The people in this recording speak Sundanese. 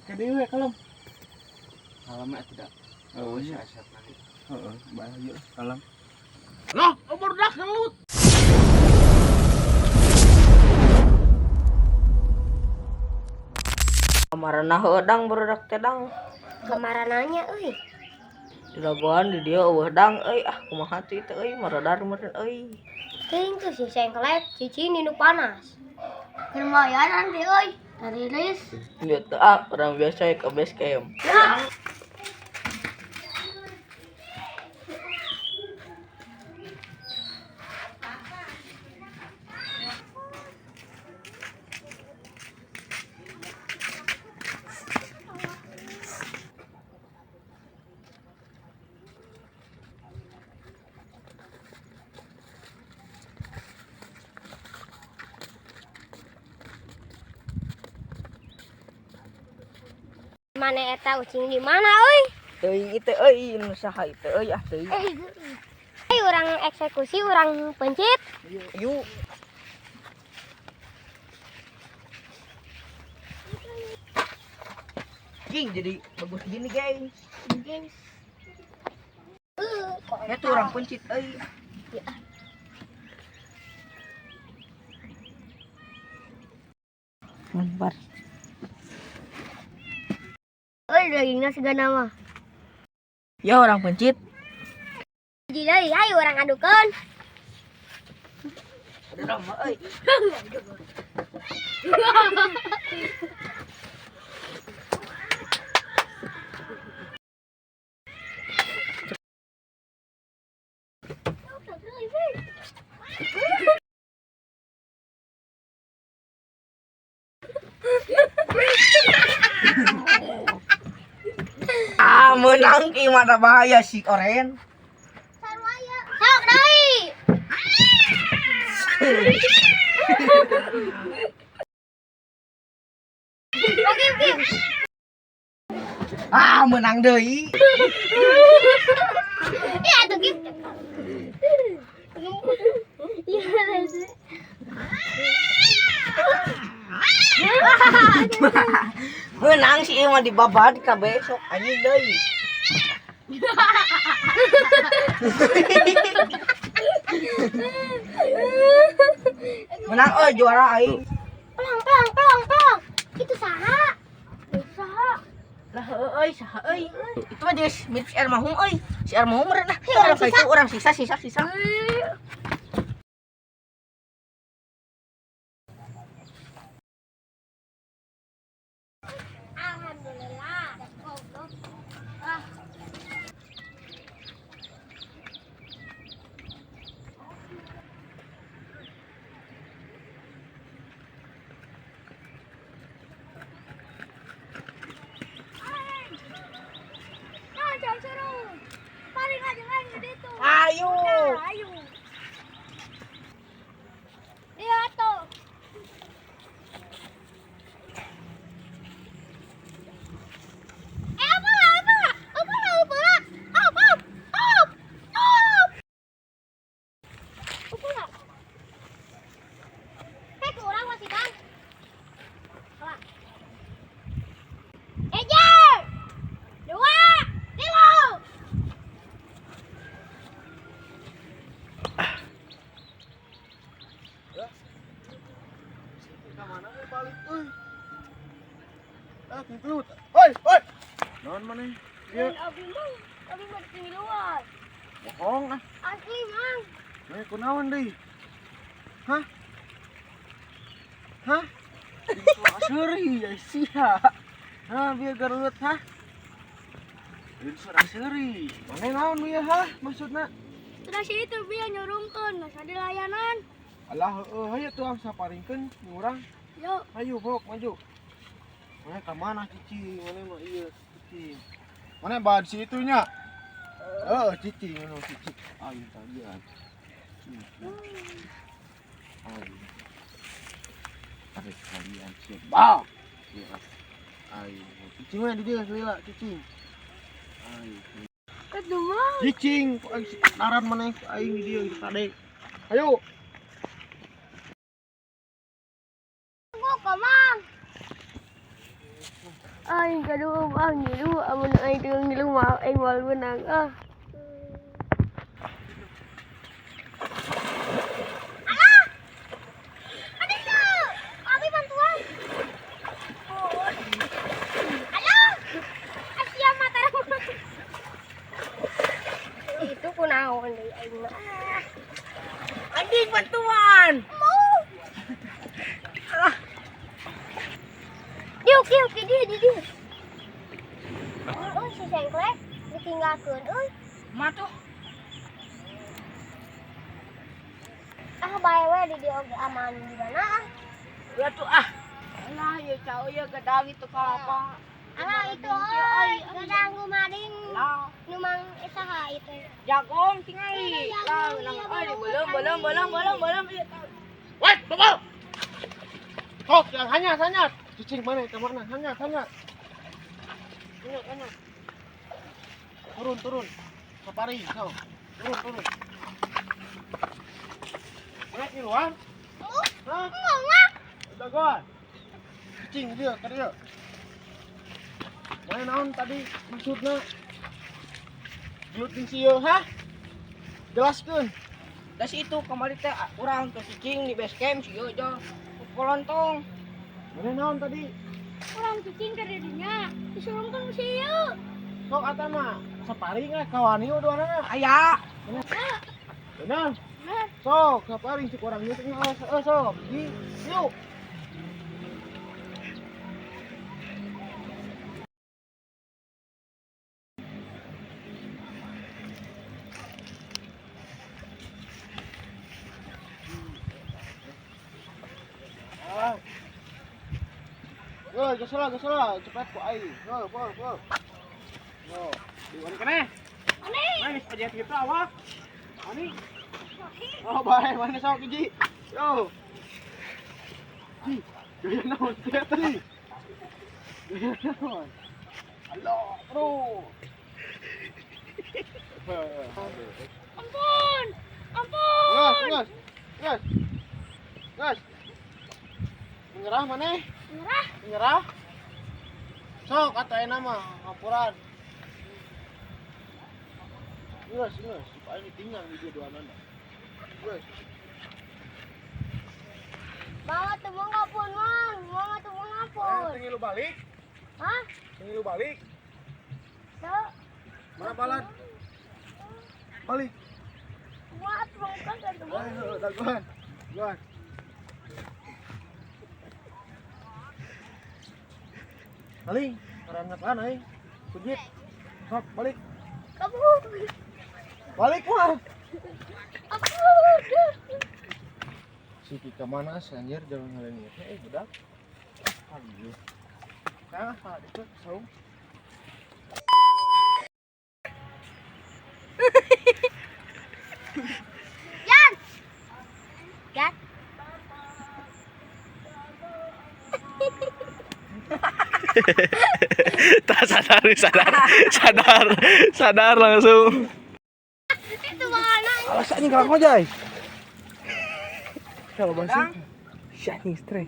Ke deui we kalem. Kalem atuh da. Oh, Oh, si iya. Asep lagi. Heeh, bahaya kalem. Loh, barudak gelut. Kamarana heuh dang barudak teh dang. Kemarananya euy. Dilagoan di dieu eueuh dang euy, ah kumaha teh teh euy, maradar meureun euy. Teuing tuh si sengklek cicing di nu panas. Keur bayaran deh euy. Tariris. Ieu teh ah urang biasa ke base camp. Ya. Mana eta ucing di mana euy? Teuing ieu teh euy, nu saha ieu teh euy, ah teuing. Eh, urang eksekusi, urang pencit. Yuk. Geng jadi bagus gini, geng. Gengs. Ya tuh orang pencit euy. Lempar. Euy, dagingna sigana mah. Ya orang pencit. Hiji deui, ayo urang adukeun. Udah lama euy. Ah, menang ki mata bahaya si oren. Sok deui. Oke, oke. Ah, menang deui. Ya atuh gitu. Iya, Menang si ieu mah dibabad ka besok anjing deui. Menang euy juara aing. Pelang, pelang, pelang, pelang. Itu saha? Itu saha? Lah heueuh euy saha euy. Itu mah geus mirip si almarhum euy. Si almarhum meureun lah. Orang sisa, orang sisa sisa sisa. Alhamdulillah. Ah. Nah, jangan seru. Paling aja kan gitu. Ayo. Ayo. Iya tuh. Eh, apa lah, apa lah, apa lah, apa lah, up, up, up, up. Apa lah? Eh, kurang masih kan? Apa? Ejer, dua, tiga. Ka mana we balik euy? Ah, gelut. Oi, oi. Naon maneh? Ieu Abi mah, abi mah di luar. bohong ah. Asli, Mang. Maneh kunaon deui? Hah? Hah? Seuri ya sia. Hah, bieu gelut hah? Suara seuri. Maneh naon ieu hah maksudna? Terus itu biar nyurungkeun, masa di layanan. Alah heueuh hayu tuh saparingkeun urang. Yuk. Ayo bok maju. Maneh ka mana cicing? Maneh mah ieu cicing. Maneh bad si itunya. Heeh, cicing anu cicing. Ayo tadi. Ayo. Tarik kalian siap. Bau. Iya. Ayo. Cicing mah di dieu lila cicing. Ayo. Aduh, Mang. Cicing, ku aing naran maneh ku aing di dieu gitu tadi. Ayo. Gua ke Mang. Aing gaduh ah ngilu, amun aing teu ngilu mah aing moal meunang ah. Alah! Aduh, abi bantuan. Alah! Asia mata. Itu kunaon deui aing mah. Anjing bantuan. Mau. Diuk, diuk, di dieu, di dieu. Oh, si sengklek ditinggalkeun euy. Mah tuh. Ah, bae we di dieu oge aman di mana ah. Udah tuh ah. Alah, ya cau ya gedang itu kalapa. Alah itu euy, gedang gumaring. Lah, Nu mang saha itu. jagong tingali. Iya, Lah, jagung, menang iya, euy, belum, belum, belum, belum, belum, belum. Iya, tahu. Wait, tunggu. Sok, yang hanya, hanya. Cicing mana itu mana? Hanya, hanya. Hanya, hanya. Turun, turun. Safari, sok. Turun, turun. Mana ngiluan? Hah? Ngomong. Udah gua. Cicing dia, ke dia. Mana naon tadi maksudna? Gelut jeung si ieu, hah? Jelaskeun. Das itu kemarin teh urang ke cicing di base camp si ieu aja. Kolontong. Mana naon tadi? Urang cicing ka dinya, disurungkeun ku si ieu. Sok ata mah saparing lah kawani uduanana. Aya. Benar. Nah, Sok saparing cik urang ieu teh sok. Di yuk. Ah. Yo, geus lah, cepat ku aing. Yo, go, go. Yo, di keneh. aneh. Mana geus gitu awak. Ani. Oh, bae, mana sok hiji. Yo. Ji, gaya naon teh tadi? Gaya naon? Halo, bro. Ampun. Ampun. Gas, gas. Gas. Gas. Menyerah mana? Menyerah. Menyerah. Sok atuh mah ngapuran. Geus, geus, supaya ditinggal di dua nana. Geus. Bawa tuh mau ngapun, Mang. Bawa tuh mau ngapun. Tinggi lu balik, Hah? tinggi lu balik. Tuh. Mana balan? Balik. Buat rongkak kan tuh. Ayo, daguan. Daguan. Balik, karena kan euy. Kujit. Sok balik. Kabur. Balik mah. Ampun. Si Kika mana sih anjir jalan ngalain ieu teh budak. Aduh. Nah, itu saung. Yan. Yan. Tak sadar, sadar, sadar, sadar langsung. Itu mana? Alas anjing kalak ngojay. Kalau Gedang. Si anjing stres.